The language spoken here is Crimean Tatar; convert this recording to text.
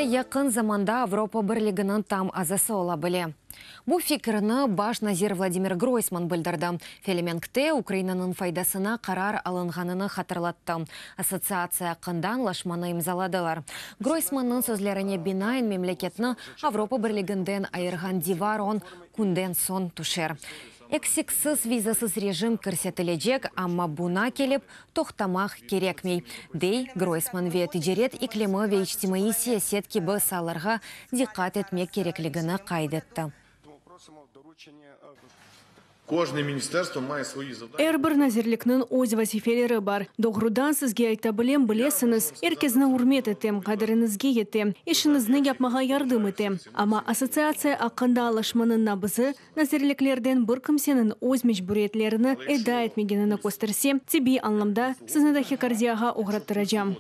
yaqın zamanda Avropa Birliginiñ tam azası ola bile. Bu fikirni baş nazir Vladimir Groysman bildirdi. Felemenkte Ukrainanıñ faydasına qarar alınğanını hatırlattı. Assotsiatsiya aqqında añlaşmanı imzaladılar. Groysmannıñ sözlerine binaen, memleketni Avropa Birliginden ayırğan divar on künden soñ tüşer. Eksiksiz vizasız rejim kirsetilecek, amma buña kelip toqtamaq kerekmey, dey Groysman ve ticaret iklimi ve içtimaiy siyaset kibi saalarğa diqqat etmek kerekligini qayd etti. Er bir nazirlikniñ öz vazifeleri bar. Doğrudan sizge ayta bilem, bilesiñiz, er kesni ürmet etem, qadiriñizge yetem, işiñizni yapmağa yardım etem. Amma Assotsiatsiya aqqında añlaşmanıñ nabızı nazirliklerden bir kimseniñ öz mecburiyetlerini eda etmegenini kösterse, tibbiy añlamda sizni tahikardiyağa oğrattıracam.